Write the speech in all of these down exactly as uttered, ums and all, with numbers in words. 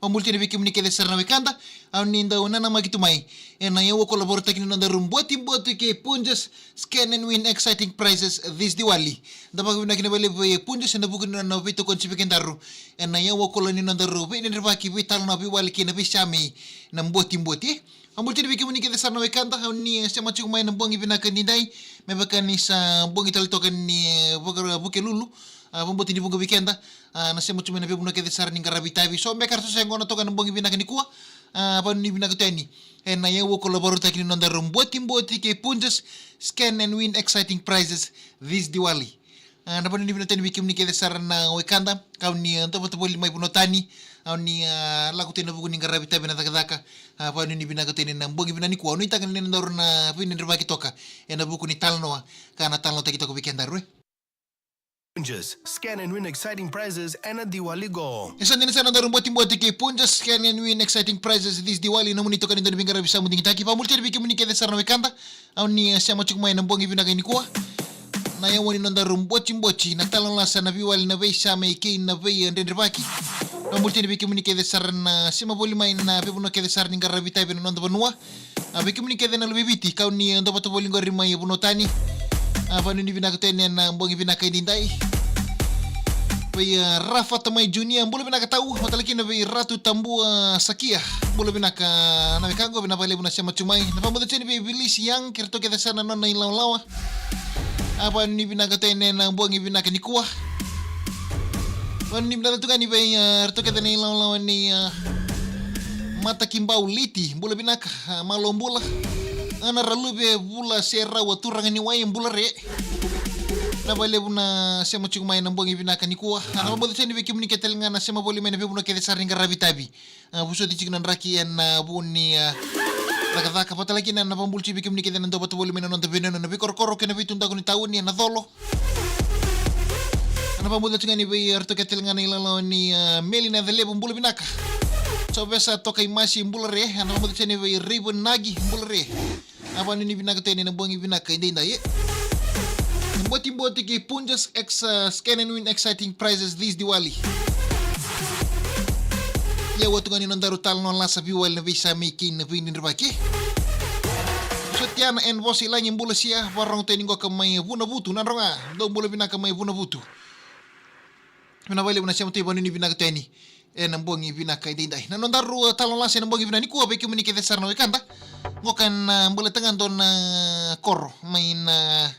Vakabula tiko yani vei kemuni kece sara na wekada, au ni dau nanamaki tu mai ena iyau koula vakarautaki ni nodaru botiboti kei Punjas, Scan and Win Exciting Prizes this Diwali. Da vakavinavinaka vakalevu vei Punjas ena vuku ni nona veitokoni vei kedaru ena iyau koula ni nodaru veidredrevaki, veitalanoa, veiwali kei na veisame na botiboti. Vakabula tiko yani vei kemuni kece sara na wekada, au ni sema tiko mai na bogi vinaka edaidai, me vaka ni sa bogi tale toka ni, e, vaka, Vukelulu, a, vakabauta ni vuqa vei keda, a, na sema tiko mai na veivanua kece sara ni qaravi itavi. So beka ratou se qo na toka na bogi vinaka nikua, a, vakanuinui vinaka tu yani ena iyau koula vakarautaki ni nodaru botiboti kei Punjas, Scan and Win Exciting Prizes this Diwali. A, na vakanuinui vinaka tu yani vei kemuni kece sara na wekada, kau ni, a, dovata voli mai vanua tani, au ni, a, lako tu ena vuku ni qaravi itavi na cakacaka, a, vakanuinui vinaka tu yani na bogi vinaka nikua, au nuitaka ni nodaru na veidredrevaki toka ena vuku ni talanoa ka na talanoataki toka vei kedaru, e. Just scan and win exciting prizes and a Diwali go. E sa dina sara na nodaru botiboti kei Punjas, scan and win exciting prizes this Diwali, nomuni itokani dau ni veiqaravi sa mudu digitaki. Vakabula tiko yani vei kemuni kece sara na wekada, au ni, e, sema tiko mai na bogi vinaka nikua. Na iyau ni nodaru botiboti, na talanoa lasa, na veiwali, na veisame kei na veidredrevaki. Vakabula tiko yani vei kemuni kece sara na sema voli mai na veivanua kece sara ni qaravi itavi na noda vanua. A, vei kemuni kece na luve i Viti, kau ni, e, dovata voli qori mai vanua tani. A, vakanuinui vinaka tu yani ena bogi vinaka edaidai. Vei, e, Rafa Tamai Junior, bula vinaka tau, vata tale kina vei Ratu Tabua Sakia. Bula vinaka na wekaqu, vinaka vakalevu na sema tiko mai. Na vakabula tiko yani vei Vilisi Yang kei ratou kece sara na nona ilawalawa. A, vakanuinui vinaka tu yani ena bogi vinaka nikua. Vakanuinui vinaka tu ga yani vei, e, ratou kece na ilawalawa ni, e, Matakibau Liti, bula vinaka, a, malo bula. Ana Raluve, bula se rau a turaga ni wai, bula re. Vinaka vakalevu na sema tiko mai na bogi vinaka nikua. A, na vakabula tiko yani vei kemuni kece tale ga na sema voli mai na veivanua kece sara ni qaravi itavi. A, vosoti tiko na draki ena, a, vu ni, a, cakacaka, vata tale kina na vakabula tiko vei kemuni kece na dovata voli mai na noda veiyanuyanu, na veikorokoro kei na veitudaku ni tauni ena colo. A, na vakabula tiko yani vei ratou kece tale ga na ilawalawa ni, a, Meli Nacalevu, bula vinaka. Jovesa Tokaimasi, bula re. A, na vakabula tiko yani vei Raivanagi, bula re. A, vakanuinui vinaka tu yani ena bogi vinaka edaidai, e. Na botiboti kei Punjas X, a, scan and win exciting prizes this Diwali. Iyau tu ga ni nodaru talanoa lasa, veiwali, na veisame kei na veidredrevaki. Sotiana N Vosa i Lagi, bula sia, vakarorogo tu yani qoka mai Vunavutu, Nadroga. Dou bula vinaka mai Vunavutu. Vinaka vakalevu na sema tu, vakanuinui vinaka tu yani ena bogi vinaka edaidai. Na nodaru, e, talanoa lasa ena bogi vinaka nikua vei kemuni kece sara na wekada. Qoka na, e, baleta ga dua na koro mai na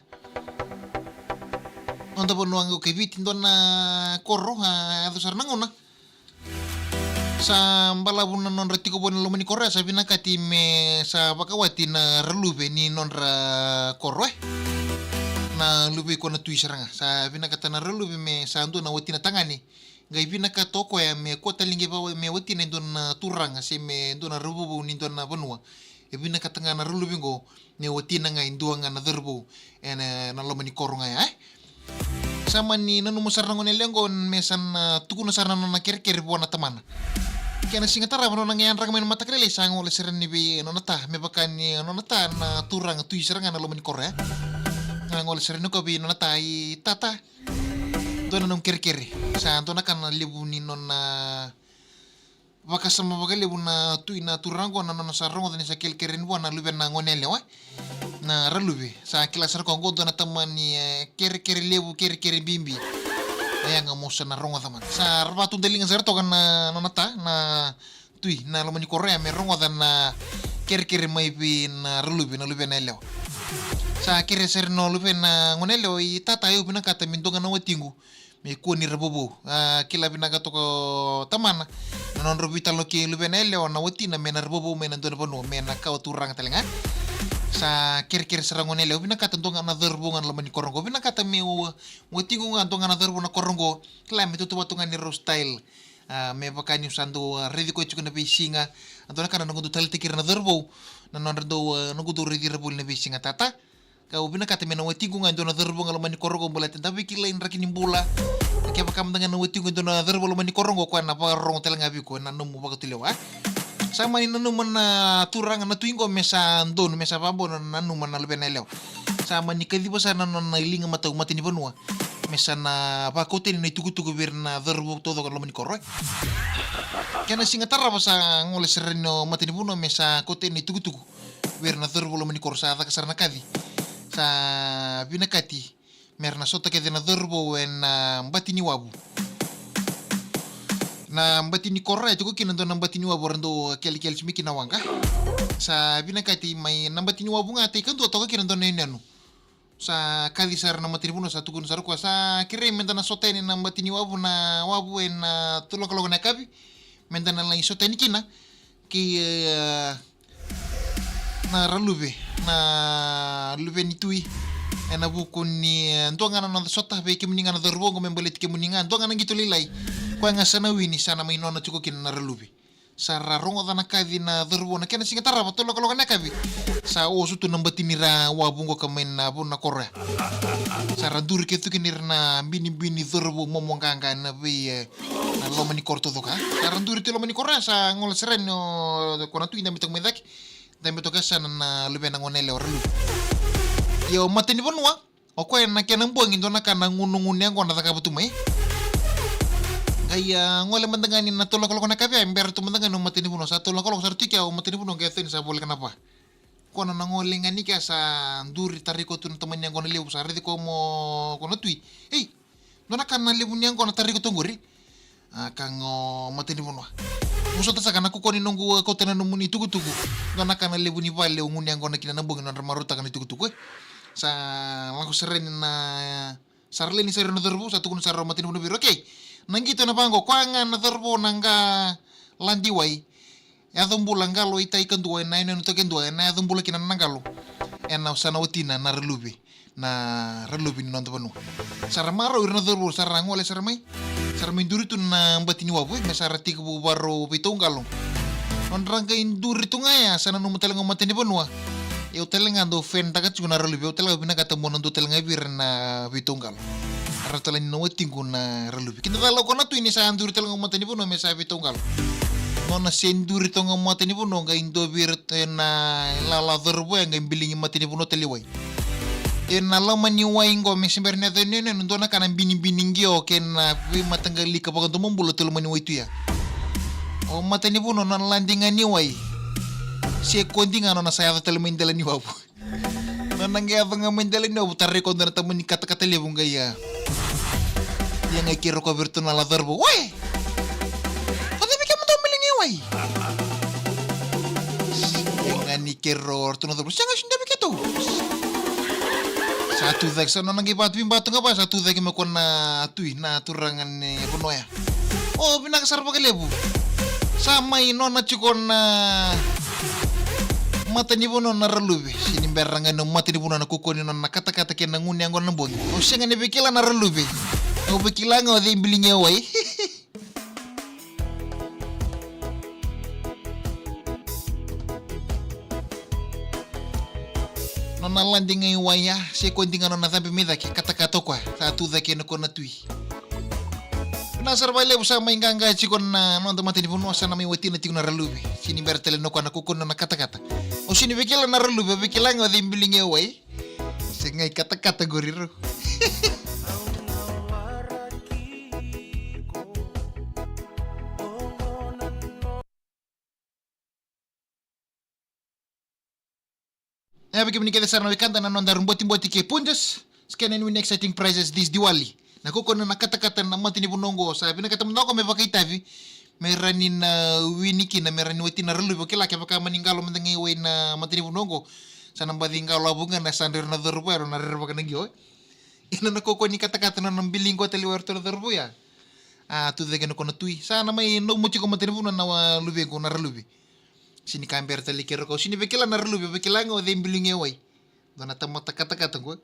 noda vanua qo kei Viti, dua na koro, a, yaco sara na gauna sa balavu na nodra tiko voli na loma ni koro ya, sa vinakati me sa vakawati na Raluve ni nodra koro, e. Na luve i koya na Tui sara ga. Sa vinakata na Raluve me sa dua na watina tagane. Qai vinakata o koya me kua tale qai va-, me watina e dua na turaga se me dua na ravouvou ni dua na vanua. E vinakata ga na Raluve qo me watina ga e dua ga na cauravou ena, na loma ni koro ga ya, e. Sa mani nanuma sara na goneyalewa qo me sa na tukuna sara na nona kerekere vua na tamana. Kena siga tarava, nona qai yadraka mai na mataka lailai, sa gole sara yani vei nona ta, me vaka ni nona ta na turaga Tui sara ga na loma ni koro ya. Sa gole sara yani o koya vei nona ta, i tata, dua na nomu kerekere. Sa dua na ka na levu ni nona vakasama vakalevu na Tui na turaga qo, na nona sa rogoca ni sa kerekere yani vua na luvena na goneyalewa, e. Na Raluve, sa kila sara o koya qo dua na tamani, e, kerekere levu, kerekere bibi. E, yaga mo sa na rogoca mada. Sa ra vakatudaliga sara toka na nona ta, na Tui na loma ni koro ya, me rogoca na kerekere mai vei na Raluve, na luvena yalewa. Sa kerea sara na luvena na goneyalewa, i tata, au vinakata me dua ga na watiqu me kua ni ravouvou. A, kila vinaka toka o tamana na nodrau veitalanoa kei luvena yalewa na watina me na ravouvou mai na dua na vanua, me na kawa turaga tale ga. Sa kerekere sara na goneyalewa, vinakata dua ga na cauravou ga na loma ni koro qo, vinakata meu, watiqu ga dua ga na cauravou na koro qo. Kila me tautauvata ga ni rau style. A, me vaka niu sa dau, a, raici koya tiko na veisiga. A, dua na ka na noqu dau taleitaki ira na cauravou, na nodra dau, a, noqu dau raici ira voli na veisiga, tata. Kau vinakata me na watiqu ga e dua na cauravou ga loma ni koro qo, baleta da veikilai draki ni bula. Kevaka mada ga na watiqu e dua na cauravou loma ni koro qo, koya na vakarorogo tale ga vei iko ena nomu vakatulewa. Sa mani nanuma na turaga na Tui qo me sa donu, me sa vakabau na nanuma na luvena yalewa. Sa mani kaciva sara na nona iliga matau matanivanua. Me sa na vakauta yani na itukutuku vei ira na cauravou taucoko na loma ni koro, e. Kena siga tarava sa gole sara yani o matanivanua me sa kauta yani na itukutuku vei ira na cauravou loma ni koro, sa caka sara na kaci. Sa vinakati me ra na sota kece na cauravou ena bati ni wavu. Na bati ni koro e tiko kina dua na bati ni wavu era dau kelekele simi kina waqa. Sa vinakati mai na bati ni wavu ga, tai kadua toka kina dua na yanuyanu. Sa kaci sara na matanivanua, sa tukuna sara o koya, sa kerei me da na sota yani na bati ni wavu, na wavu ena tolu na kaloko na yakavi. Me da na lai sota yani kina kei, e, na Raluve, na luve ni tui. Ena vuku ni, e, dua ga na noda sota vei kemuni ga na cauravou oqo, me baleti kemuni ga, dua ga na qito lailai. Koya ga sa na wini, sa na mai nona tiko kina na Raluve. Sa ra rogoca na kaci na cauravou na kena siga tarava, tolu na kaloko na yakavi. Sa oso tu na bati ni ra wavu oqo ka mai na vanua koro ya. Sa ra duri kece tu kina ira na binibini cauravou momoqaqa ena vei, e, na loma ni koro taucoko, a. Sa ra duri tu loma ni koro ya, sa gole sara yani o koya na tui, dabe toka mai cake. Dabe toka e yasana na luvena gone yalewa o Raluve. Ia o matanivanua, o koya na kena bogi dua na ka na gunugunu yaqona cakava tu mai. Qai, a, gole mada ga yani na tolu na kaloko na yakavi, a, bera tu mada ga yani o matanivanua, sa tolu na kaloko sa ra tu i kea, o matanivanua qai yaco yani sa voleka na va. Koya na gole ga yani i kea sa duri, tarai koya tu na tamani yaqona levu, sa raici koya mai o koya na tui. Ei, dua na ka na levu ni yaqona tarai koya tu oqori. A, kaya ga o matanivanua, vosota saka, na kaukaua ni noqu kauta na nomuni itukutuku. Dua na ka na levu ni vale au gunu yaqona kina na bogi, nodra marautaka na itukutuku, e. Sa lako sara yani na, sa ra lai ni sara na cauravou, sa tukuna sara o matanivanua vei ira, okay, na qito ena vaqo, koya ga na cauravou na qa ladi wai, yaco bula, qalo i tai kadua, ena yanuyanu toka e dua, ena yaco bula kina na qalo, ena sa na watina na Raluve, na Raluve ni noda vanua. Sa ra marau ira na cauravou, sa ra gole sara mai, sa ra mai duri tu na bati ni wavu, e, me sa ra tekivu varau veitauqalo. Nodra qai duri tu ga ya, sa nanuma tale ga o matanivanua, e, au tale ga dau fenitaka tiko na Raluve, au tale ga vinakata meu na dua tale ga vei ira na veitauqalo. Rawa tale ni na watiqu na Raluve. Kidacala o koya na tui ni sa duri tale ga o matanivanua me sa veitauqalo. Nona se duri toka ga o matanivanua, qai dua vei ira na ilala cauravou ya qai biligi matanivanua tale i wai. Ena loma ni wai qo, me se bera ni yaco na yanuyanu, dua na ka na binibini qio kei na veimataqali ika vakadomobula tu e loma ni wai tu ya. O matanivanua nona lade ga ni wai, sekodi ga nona sa yaco tale mai dela ni wavu. Nona qai yaco ga mai dela ni wavu, tarai koya dua na tamani katakata levu qai, a, ia qai kere koya vei iratou na lala cauravou, we! O cei vei kemudou mai liga i wai? Ia ga ni kere o iratou na cauravou, sega, sega ni dua vei keitou. Sa tu cake, sa nona qai vatu, veibatu ga vaka, sa tu cake mai o koya na tui, na turaga ni vanua ya. O, vinaka sara vakalevu. Sa mai nona tiko na matanivanua na Raluve. Sega ni bera ga ni o matanivanua na kaukaua ni nona katakata kei na gunu yaqona na bogi. Au sega ni via kila na Raluve. Au via kila ga o cei biliga e wai. Nona lade ga i wai ya, sekodi ga nona cabe mai cake, katakata o koya, sa tu cake na kona tui. Vinaka sara vakalevu, sa mai qaqa tiko na noda matanivanua, sa na mai watina tiko na Raluve. Sega ni bera tale na kona, kaukaua ni nona katakata. Au sega ni via kila na Raluve, au via kila ga o cei biliga e wai. Se qai katakata qori rau. E, vei kemuni kece sara na wekada na nodaru botiboti kei Punjas, Scan and win exciting prizes this Diwali. Na kaukaua ni nona katakata na matanivanua oqo, sa vinakata mada ga o koya me vakaitavi, me rawa ni na wini kina, me rawa ni watina na Raluve. O kila, kevaka mani qalo mada ga i wai na matanivanua oqo, sa na baci qalo a vuqa na yasa dra na cauravou ya, na rerevaka na qio. Ia na kaukaua ni katakata na nona biliga tale i wai o iratou na cauravou ya. A, tu cake na kona tui. Sa na mai nomu tiko matanivanua na, a, luvequ na Raluve. Sega ni ka bera tale kei rau, au sega ni via kila na Raluve, au via kila ga o cei biliga e wai. Dua na tamata katakata qo.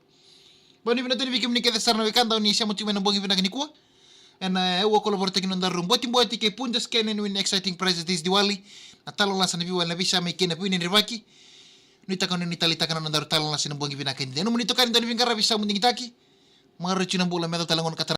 Bau ni vinaka tu yani vei kemuni kece sara na wekada o ni sema tiko mai na bogi vinaka nikua. Ena, e, au a kolovorataki na nodaru botiboti kei Punjas, Scan and win exciting prizes this Diwali. Na talanoa lasa, na veiwali, na veisamai kei na veidredrevaki. Nuitaka ni taleitaka na nodaru talanoa lasa ena bogi vinaka edaidai. Nomuni itokani Daniel Viqaravi, sa mu digitaki. Maroroi tiko na bula, me yaco tale na gauna ka tara